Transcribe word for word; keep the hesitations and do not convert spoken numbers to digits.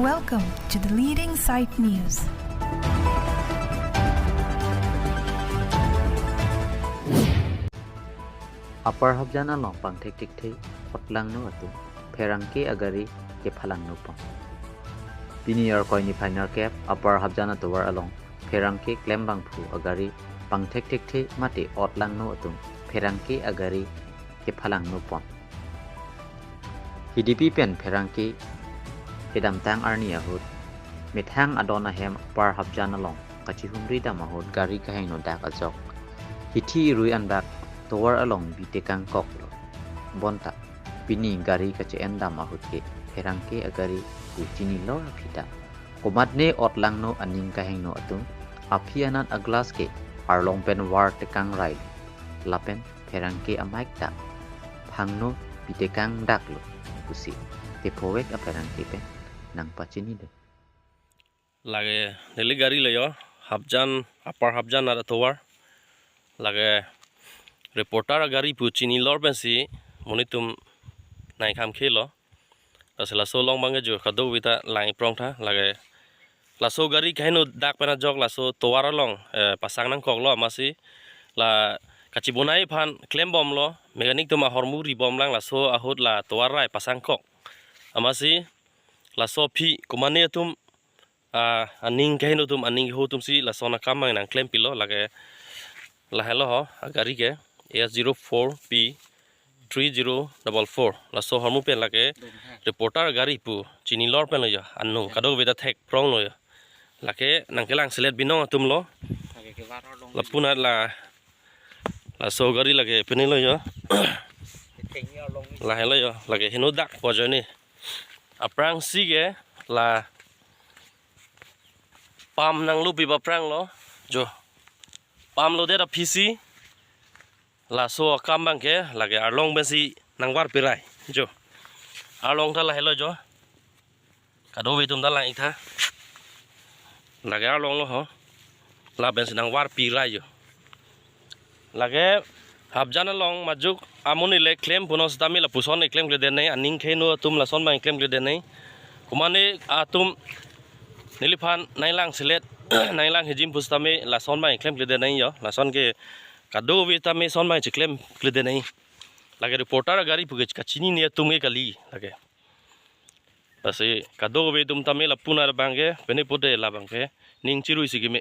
Welcome to the leading site news. Upper Hapjan along pangthekthekthe otlangno atum pherangke agari kephalangno pon. Pini Arkoi niphai nerkep Upper Hapjan atovar along pherangke klembangphu agari pangthekthekthe mate otlangno atum pherangke agari kephalangno pon. Hidipi pen pherangke kedamtang arni ahut methang adon ahem Upper Hapjan along kachihumri dam ahut gari kahingno dak ajok hithi irui anbak tovar along bitekangkoklo. Bonta pini gari kache-en dam ahut ke pherangke agari pu chinilo aphi ta komatne otlangno aning kahingno atum aphi anat aglass ke arlong pen var tekang rai lapen pherangke amike ta phangno pitekang daklo pusi tephovek apherangke pen nangpachinilo. Lake neli gari le yo, Hapjan, Upper Hapjan atovar. Lake reporter gari pu chinilor pensi monit atum nangkam khelo. Lasi laso along abangke jo kadokave ta lang-iprong tha, lake laso gari kahingno dak pen ajok laso tovar along, eh, pasangnangkoklo amatsi la kachibonai aphan klembomlo, mechanic atum ahormu ribomlang laso ahut la tovar rai pasangkok. Amatsi laso aphi komatne atum, ah, aning kahingno atum, aning kehingno atumsi lason akam abang nangklempilo. Lake lahelo ho, agari ke S zero four P three zero double four. Laso ahormu pen lake reporter gari pu chinilor penlo yo, anung kadokave ta thekpronglo yo. Lake nangkelangselet binong atumlo. Lapu anat la laso gari lake penilo yo. Lahelo yo, lake hingno dak pu ajoine. Aphrangsi ke la pam nanglupi aphranglo jo. Pam lodet aphisi laso akam abangke lake arlong pensi nangvarpi rai jo. Arlong ta lahelo jo. Kadokave atum ta lang-ik tha. Lake arlonglo ho. La pensi nangvarpi rai jo. Lake Hapjan along majok amonit le klem punon sitame lapuson le klemkledet nai, aning kahingno atum lason abang klemkledet nai. Komatne atum neliphan nanglangselet, nanglanghijim pusitame lason abang klemkledet nai yo. Lason ke kadokave tame son abang chiklemkledet nai. Lake reporter gari pu ke kachinine atum ke kali lake. Lasi kadokave atum tame lapu anat abangke pene pote labangke ning chiruisi keme.